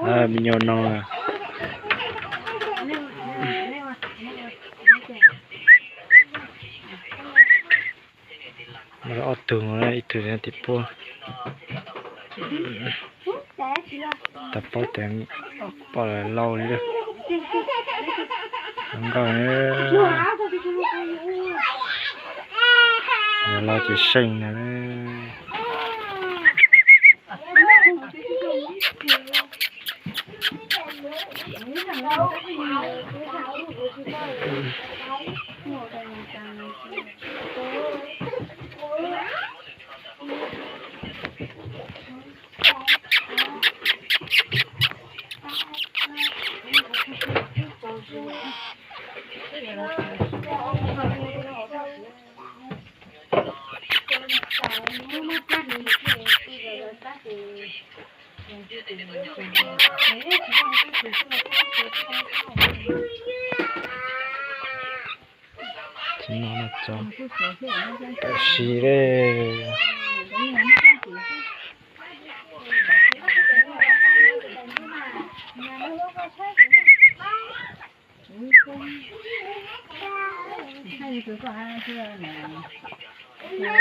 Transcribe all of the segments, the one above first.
Me nyuam no, ob tug, ib tug tim puab. Tau paub tias poj laus li lawm. Nkauj los ces seej no. Tsis no tso, tam sim li. Rau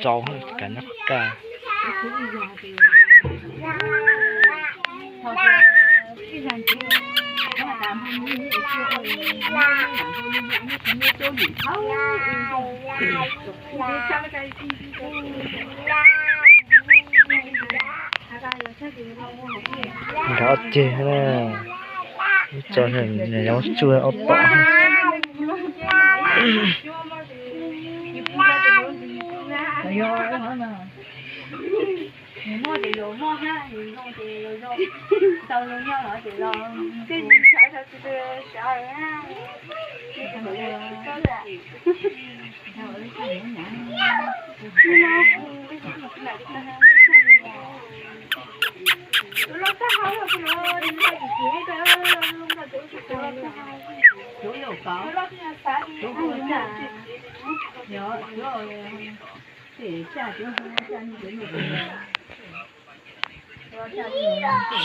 rau nyob qhov kaj. Nrov ceg na, ib co nyob tsuj ob pom.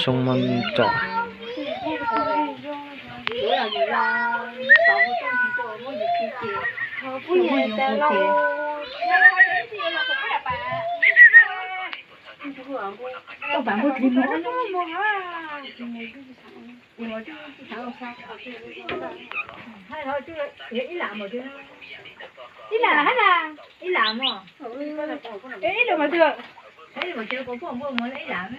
Soo maj tsom. Ib lam hab na, ib lam mog, ib lam mas twg, ib lam,